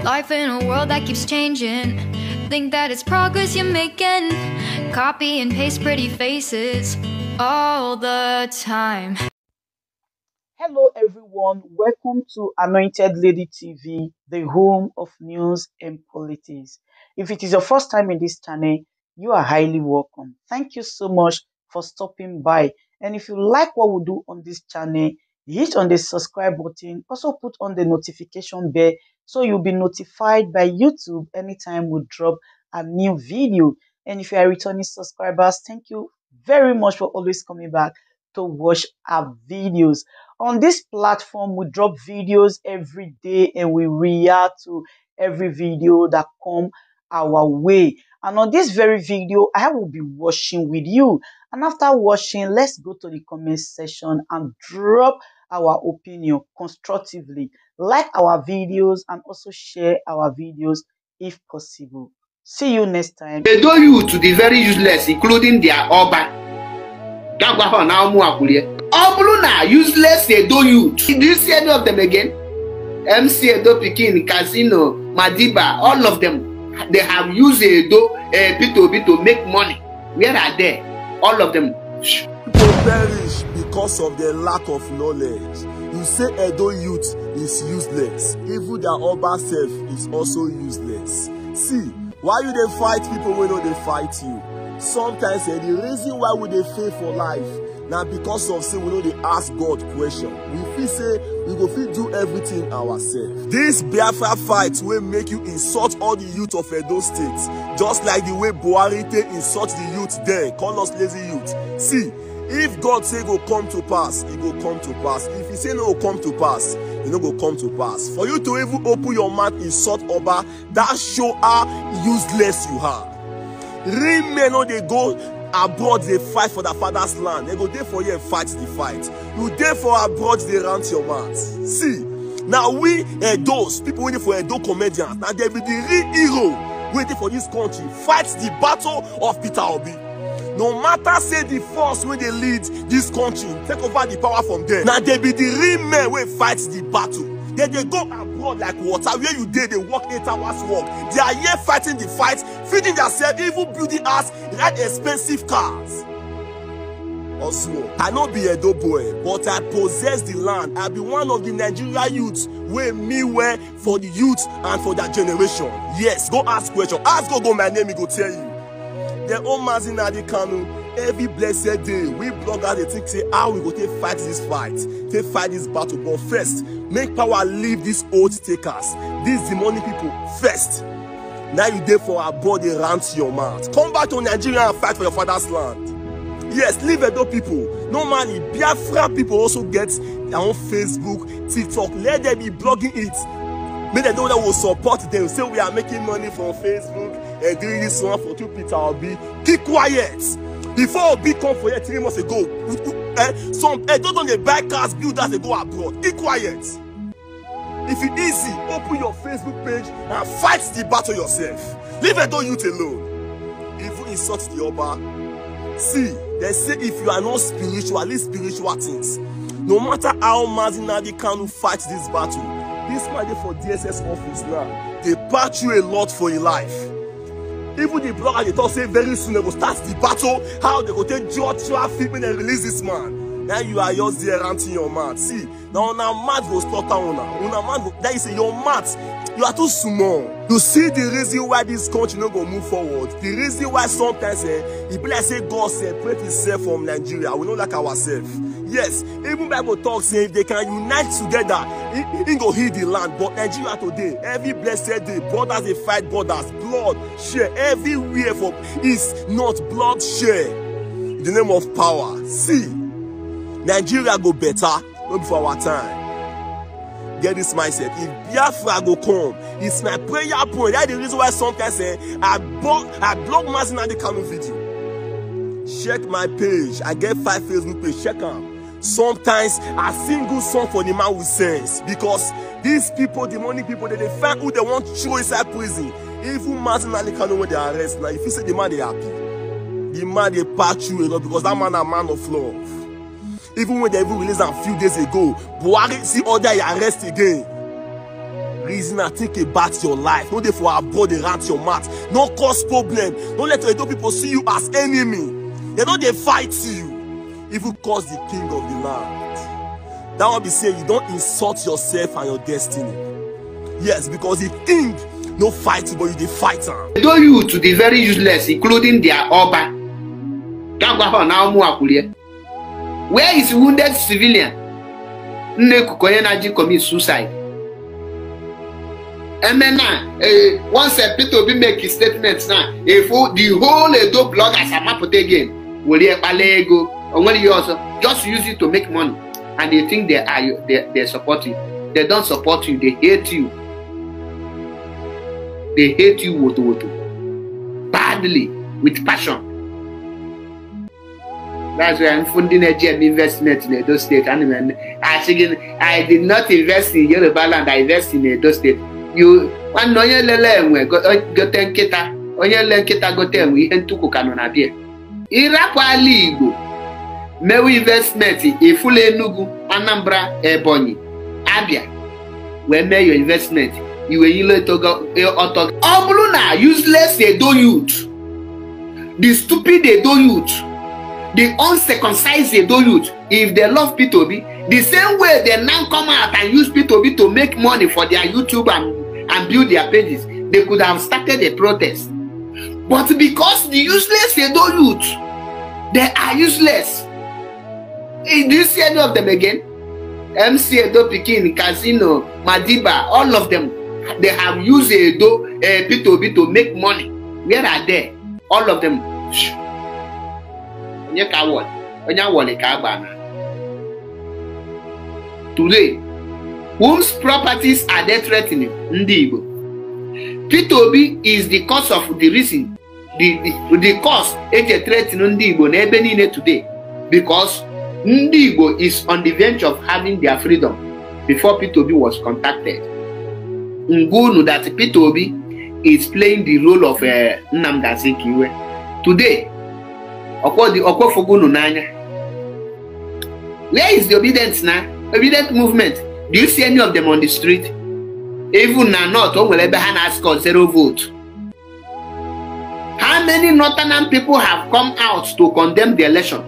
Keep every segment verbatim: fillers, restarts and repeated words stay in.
Life in a world that keeps changing. Think that it's progress you're making. Copy and paste pretty faces all the time. Hello, everyone. Welcome to Anointed Lady T V, the home of news and politics. If it is your first time in this channel, you are highly welcome. Thank you so much for stopping by. And if you like what we do on this channel, hit on the subscribe button. Also put on the notification bell so you'll be notified by YouTube anytime we drop a new video. And if you are returning subscribers, thank you very much for always coming back to watch our videos. On this platform, we drop videos every day and we react to every video that come our way. And on this very video, I will be watching with you. And after watching, let's go to the comment section and drop our opinion constructively. Like our videos and also share our videos if possible. See you next time. Edo youth dị very useless, including their Oba. Gagwa ha na ụmụ akwụlie. Ọ bụrụ na useless Edo youth, do you see any of them again? M C Edo Pikin, Casino, Madiba, all of them, they have used Edo, uh, Peter Obi to make money. Where are they? All of them. People perish because of their lack of knowledge. You say Edo youth is useless. Even their Oba self is also useless. See, why you dey fight people wey no dey fight you? Sometimes eh, the reason why we dey fail for life na because of say we no dey ask God question. We feel say we go fit do everything ourselves. This Biafra fight wey make you insult all the youth of Edo State, just like the way Buhari take insult the youth then, call us lazy youth. See, if God say go come to pass, e go come to pass. If he say no go come to pass, e no go come to pass. For you to even open your mouth insult Oba, that show how useless you are. Real men no dey go abroad dey fight for their father's land. They go dey for here fight the fight. You dey for abroad dey rant your mouth. See, now we Edos, people waiting for Edo comedians, now they be the real hero waiting for this country. Fight the battle of Peter Obi. No matter say the force wey dey lead this country take over the power from them. Now they be the real men wey fight the battle. They dey go abroad like water where you dey dey work eight hours work. They are here fighting the fight, feeding themselves, even building house, ride expensive cars. Oswald, I no be Edo boy, but I possess the land. I be one of the Nigeria youths wey mean well for the youth and for their generation. Yes, go ask question. Ask go go my name, he go tell you. Dem own Mazi Nnamdi Kanu, every blessed day we bloggers dey think say how we go take fight this fight, take fight this battle, but first make power leave these oath takers, these demonic people first. Now you dey for abroad dey rant your mouth. Come back to Nigeria and fight for your father's land. Yes, leave Edo people. Normally, Biafra people also get their own Facebook, TikTok. Let them be blogging it. Make dem know that we support them. Say we are making money from Facebook and doing this one for two Peter Obi. Keep quiet. Before Obi come for here three months ago, eh, some Edo don dey buy cars, build house, dey go abroad. Keep quiet. If e easy, open your Facebook page and fight the battle yourself. Leave Edo youth alone. Even insult the Oba. See, they say if you are not spiritual, leave spiritual things. No matter how Mazi Nnamdi Kanu fight this battle, this man dey for D S S office now. Dey patch you a lot for your life. Even the blogger dey talk say very soon they go start the battle, how they go take draw traffic when they release this man. Now you are just there ranting your mouth. See, na una mouth go slaughter una. Una mouth go, that is your mouth. You are too small. You see the reason why this country no go move forward. The reason why sometimes eh, e be like say God separate himself from Nigeria. We no like ourselves. Yes, even Bible talk say if they can unite together, he, he go heal the land. But Nigeria today, every blessed day, brothers dey fight brothers, blood share everywhere for east, north, blood share. In the name of power, see, Nigeria go better, no be for our time. Get this mindset. If Biafra go come, it's my prayer point. That's the reason why sometimes eh, I block I block Mazi Nnamdi Kanu video. Check my page. I get five Facebook page. Check am. Sometimes I sing good song for the man with sense because these people, the money people, they dey find who they want throw inside prison. Even Mazi Nnamdi Kanu wey they arrest now, if you say the man dey happy, the man dey patch you a lot because that man na man of love. Even when they even release am few days ago, Buhari see order he arrest again. Reason and think about your life. No dey for abroad dey rant your mouth. No cause problem. No let Edo people see you as enemy. They no dey fight you. Even cause the king of the land. That one be say you don insult yourself and your destiny. Yes, because the king no fight you, but you dey fight am. Edo youth dey very useless, including their Oba. Gagwa ho na ụmụ akwụlie. Where is wounded civilian? Nne kuko onye na-eji commit suicide. Eme na, eh, once, eh, Peter Obi make his statements na, if the whole Edo bloggers amapụta again, were kpala ego, o nwere ihe ọzọ. Just use it to make money, and they think they are you, they, they support you. They don't support you. They hate you. They hate you woto woto, badly, with passion. That's why m fụ ndị na-eji eme investment in Edo State. Ana m eme, asị gị, I did not invest in Yoruba land, I invest in Edo State. You, nwanne, onye lele enwe, go-, o-, gote nkịta, onye le nkịta gote enwe, ihe ntuku ka nọ na bie. Ịrapụ ala Igbo, mewe investment, ịfụla Enugu, Anambra, Ebonyi, Abia, wee mee your investment, iwe yile togo, e, ọtọ. Ọ bụrụ na useless Edo youth, the stupid Edo youth, the uncircumcised Edo youth, if they love Peter Obi, the same way they now come out and use Peter Obi to make money for their YouTube and, and build their pages, they could have started a protest. But because the useless Edo youth, they are useless. Eh, do you see any of them again? M C Edo Pikin, Casino, Madiba, all of them, they have used Edo, eh, Peter Obi to make money. Where are they? All of them. Onye ka wọl, onye awọlị ka agba na. Today, whose properties are they threatening? Ndị Igbo. Peter Obi is the cause of the reason, the, the, the cause eji threaten ndị Igbo n'ebe niile today, because ndị Igbo is on the verge of having their freedom before Peter Obi was contacted. Ngunu that Peter Obi is playing the role of, eh, Nnamdi Azikiwe. Today, ọkwa dị, ọkwa fụgo unu n'anya. Where is the Obidient na? Obidient movement. Do you see any of them on the street? Even na North, o nwere ebe ha na-ask zero vote. How many Northern people have come out to condemn the election?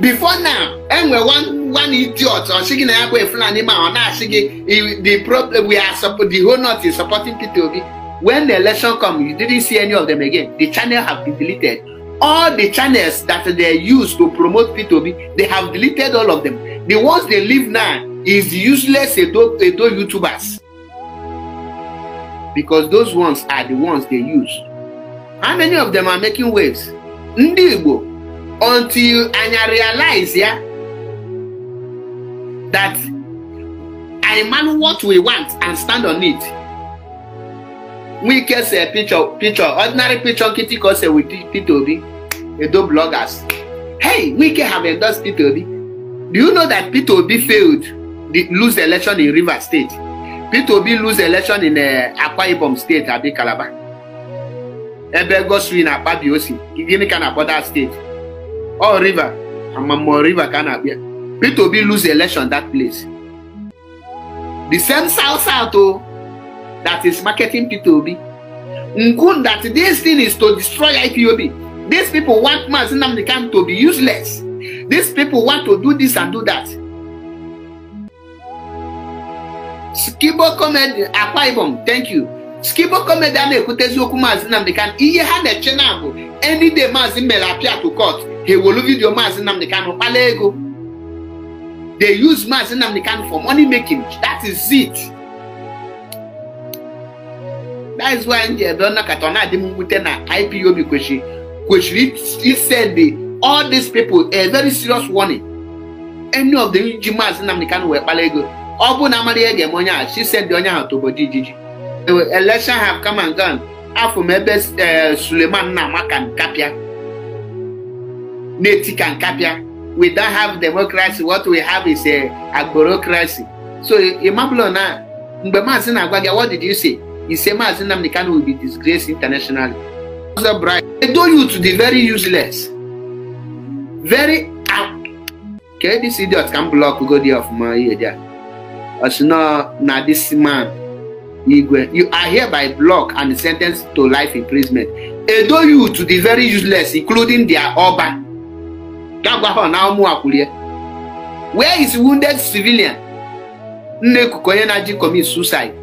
Before now, enwe one, one idiot, ọ sị gị na ya bụ Fulani man, ọ na-asị gị, i-, the problem, we are suppo-, the whole North is supporting Peter Obi. When the election come, you didn't see any of them again. The channel have been deleted. All the channels that they use to promote Peter Obi, they have deleted all of them. The ones they leave now is useless Edo, Edo YouTubers. Because those ones are the ones they use. How many of them are making waves? Ndị Igbo, until anyị realize ya, that anyị man what we want and stand on it. Wike say picture, picture, ordinary picture, Kitty Kose with Peter Obi, Edo bloggers. Hey, Wike have endorsed Peter Obi. Do you know that Peter Obi failed the, lose election in Rivers State? Peter Obi lose election in, uh, Akwa Ibom State, abi Calabar. Ebe Godswill Akpabio si, gịnị ka na-akpọ that state? Oh, River, Amamo River ka na-akpọ ya. Peter Obi lose election that place. The same South South, oh, that is marketing Peter Obi. Nkun that this thing is to destroy I P O B. These people want Mazi Nnamdi Kanu to be useless. These people want to do this and do that. Skibo Comedy, Akwa Ibom, thank you. Skibo Comedy a na-ekwutezi okwu Mazi Nnamdi Kanu. Ihe ha na-eche na bụ any day Mazi mere appear to court, ha ewolu video Mazi Nnamdi Kanu kpala ego. They use Mazi Nnamdi Kanu for money making. That is it. That is why ndị ebe ọ nakọta ọ na-adị m mwute na I P O B kwesịrị, kwesịrị isend all these people a very serious warning. Any of them ji Mazi Nnamdi Kanu wee kpala ego, ọ bụ na amara ihe ga-eme onye ahụ, si send onye ahụ to obodo Ijiji. The election have come and gone. Afọ m ebe, eh, Suleiman na-ama ka nkapịa na-eti ka nkapịa. We don't have democracy. What we have is a agborocracy. So, ị mabụlụ na mgbe Mazi na-agwa gị, what did you say? He say Mazi Nnamdi Kanu will be disgraced internationally. Ọzọ bright. Edo youth dị very useless. Very out. Ka this idiot ka m block go there ọfụma ihe dị a. Osino, na this man, Igwe, you are hereby blocked and sentenced to life imprisonment. Edo youth, the very useless, including their Oba. Gagwa ho na ụmụ akwụlie. Where is wounded civilian? Nne kuko onye na-eji commit suicide.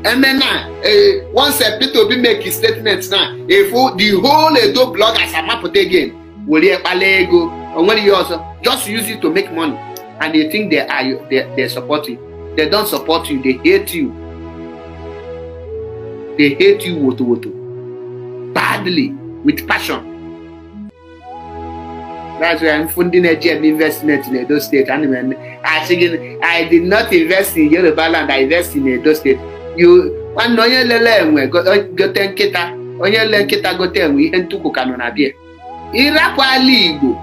Emena, eh, once a Peter Obi make his statement now, if the whole Edo bloggers are mapụta again, were kpala ego, o nwere ihe ọzọ. Just use it to make money, and they think they are you, they, they support you. They don't support you. They hate you. They hate you, woto woto, badly, with passion. That's why I'm funding a G M investment in Edo State. And when I say, I did not invest in Yoruba land, I invest in Edo State. You, nwanne, onye lele enwe, go-, gote nkịta, onye le nkịta gote enwe, ihe ntukwu ka nọ na bie. Ịrapụ ala Igbo,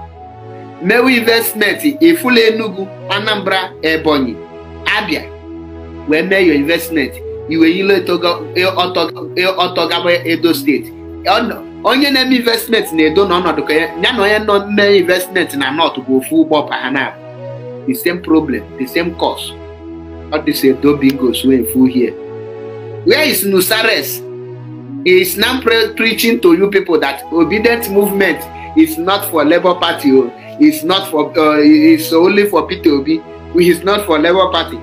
mewe investment, ifula Enugu, Anambra, Ebonyi, Abia, wee mee your investment, iwe yilo etogo, e-, ọtọ, e-, ọtọ gaba Edo State. Ọ nọ, onye na-eme investment na Edo na ọnọdụ ka ya, ya na onye nọ mee investment na North bụ ofu ụgbọ pa ha na the same problem, the same cause. All this Edo bingos wey full here. Where is Nusares? He is now pre-, preaching to you people that Obidient movement is not for Labour Party. Oh. It's not for, uh, it's only for Peter Obi. It's not for Labour Party.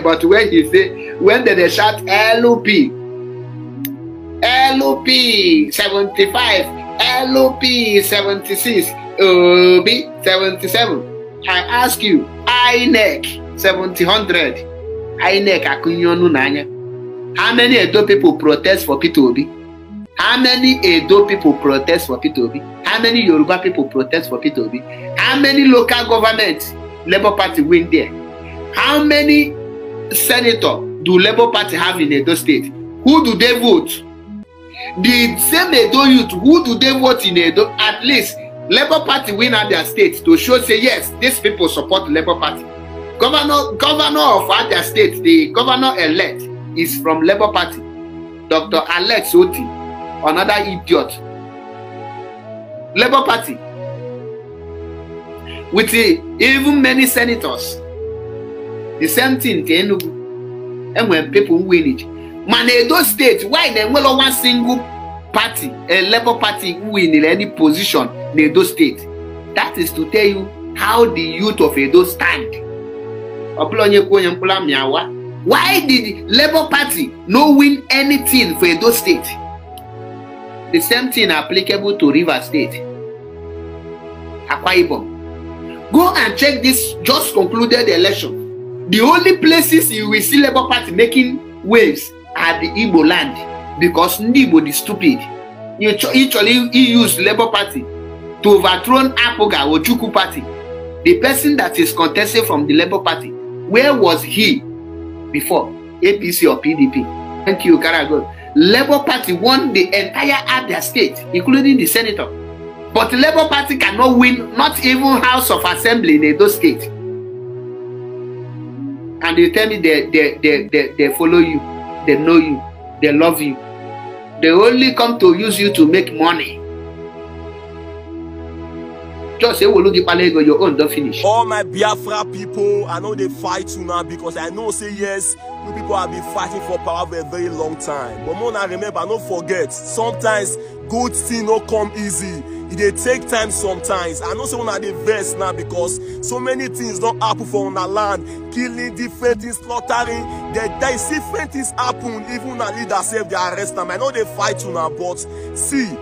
But when he say, when they, they shout L P, L P seventy-five, L P seventy-six, Obi seventy-seven, I ask you, INEC seventy hundred, INEC akụnye ọnụ n'anya. How many Edo people protest for Peter Obi? How many Edo people protest for Peter Obi? How many Yoruba people protest for Peter Obi? How many local government Labour Party win there? How many senator do Labour Party have in Edo State? Who do they vote? The same Edo youth, who do they vote in Edo? At least Labour Party win Abia State to show say, yes, these people support Labour Party. Governor, governor of Abia State, the governor elect is from Labour Party. Doctor Alex Otti, another idiot. Labour Party, with, eh, even many senators. The same thing to Enugu. And when people win it, mana Edo State, why they will one single party, a Labour Party win in any position in Edo State? That is to tell you how the youth of Edo stand. Ọ bụla onye kwuo onye mkpụrụ amị awa. Why did Labour Party no win anything for Edo State? The same thing applicable to Rivers State, Akwa Ibom. Go and check this just concluded election. The only places you will see Labour Party making waves are the Igbo land, because ndị Igbo dị stupid. You cho-, actually, you use Labour Party to overthrow Apuga Ojukwu Party, the person that is contesting from the Labour Party. Where was he before? A P C or P D P? Thank you, Karago. Labour Party won the entire Abia State, including the senator. But Labour Party cannot win, not even House of Assembly in Edo State. And you tell me they, they, they, they, they follow you, they know you, they love you. They only come to use you to make money. Just say, "Wolu gi palego, your own don't finish." All my Biafra people, I know they fight you now because I know say yes, you people have been fighting for power for a very long time. But more now, remember, don't forget, sometimes good thing no come easy. E dey take time sometimes. I know say una dey vex now because so many things don happen for una land, killing, different things, slaughtering. They, they see different things happen. Even una leader sef dey arrest am. I know they fight una, but see,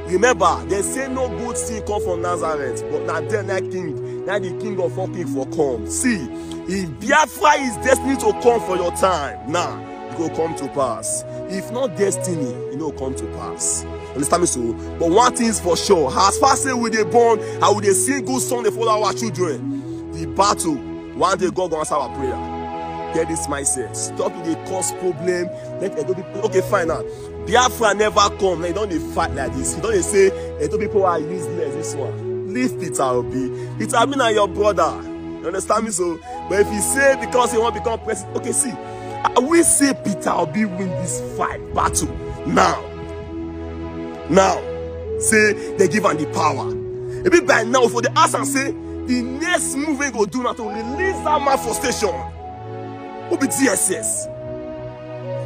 remember, they say no good thing come from Nazareth, but na there na king, na the king of all king for come. See, if Biafra is destined to come for your time, now e go come to pass. If not destiny, e no come to pass. Understand me so? But one thing is for sure, as far say we dey born and we dey sing good song dey follow our children, the battle, one day God go answer our prayer. Get this mindset. Stop to dey cause problem. Let Edo people, okay, fine now. Biafra never come. Now you don dey fight like this. You don dey say Edo people are useless. This one. Leave Peter Obi. Peter Obi na your brother. You understand me so? But if you say because he wan become president, okay, see, I will say Peter Obi win this fight battle now. Now, say they give am the power. Maybe by now, for the ask and say, The next move we go do na to release that man for station. Who be D S S?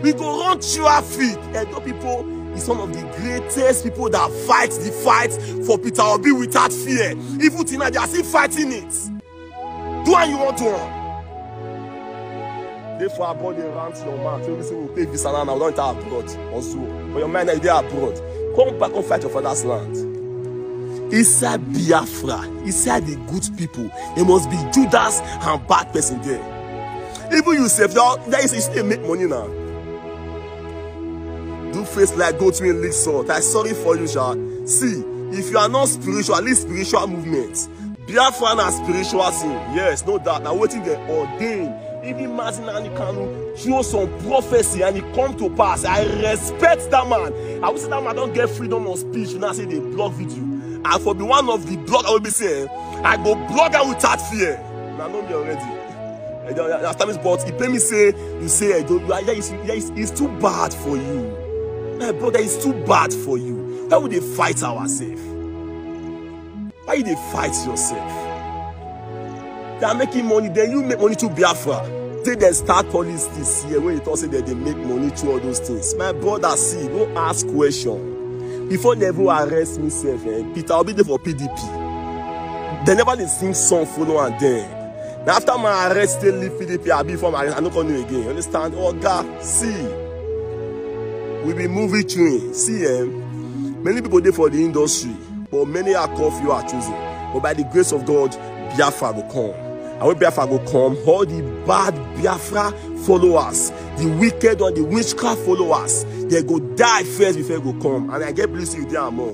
We go run traffic. Edo people is one of the greatest people that fight the fight for Peter Obi without fear. Even till now, they are still fighting it. Do what you want to. Dey for abroad, dey rant your mouth. Say we say we pay visa now, now we don enter abroad also. For your mind, now you dey abroad. Come back, come fight your father's land. Inside Biafra, inside the good people, there must be Judas and bad person there. Even you sef, that, that is, you still make money now. Do face like goat wey lick salt. I sorry for you, sha. See, if you are not spiritual, at least spiritual movement. Biafra na spiritual thing. Yes, no doubt. Na wetin dem ordain. Even Mazi Nnamdi Kanu show some prophecy and e come to pass. I respect that man. I wish that man don get freedom of speech. Now say dey block video. I for be one of the blog. I will be say, eh, I go blog am without fear. Una know me already. Eh, you understand me? But e pain me say you say, eh, you are, it's, it's, it's too bad for you. My brother, it's too bad for you. Why we dey fight ourselves? Why you dey fight yourself? They are making money, then you make money to Biafra. Then they start police this year when you talk say that they make money to all those things. My brother, see, no ask question. Before they even arrest me sef, eh, Peter Obi dey for P D P. They never dey sing song follow and then. Now after my arrest, they leave P D P. I be from arrest. I no come know again. You understand? Oga, see, we be movie train. See, eh, many people dey for the industry, but many are called, few are chosen. But by the grace of God, Biafra go come. And when Biafra go come, all the bad Biafra followers, the wicked one, the witchcraft followers, they go die first before e go come. And I get believe say you dey among.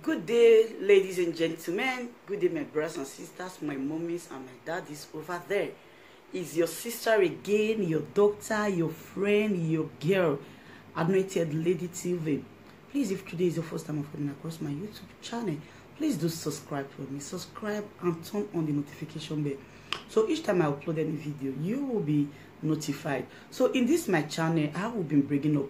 Good day, ladies and gentlemen. Good day, my brothers and sisters, my mommies and my daddies over there. Is your sister again, your doctor, your friend, your girl, Anointed Lady T V. Please, if today is your first time of coming across my YouTube channel, please do subscribe for me. Subscribe and turn on the notification bell. So each time I upload any video, you will be notified. So in this my channel, I will be bringing up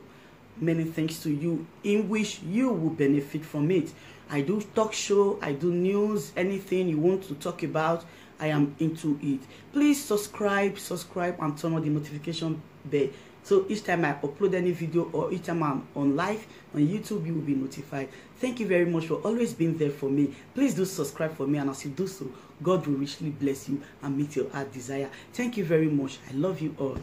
many things to you in which you will benefit from it. I do talk show, I do news, anything you want to talk about, I am into it. Please subscribe, subscribe, and turn on the notification bell. So each time I upload any video or each time I'm on live on YouTube, you will be notified. Thank you very much for always being there for me. Please do subscribe for me, and as you do so, God will richly bless you and meet your heart desire. Thank you very much. I love you all.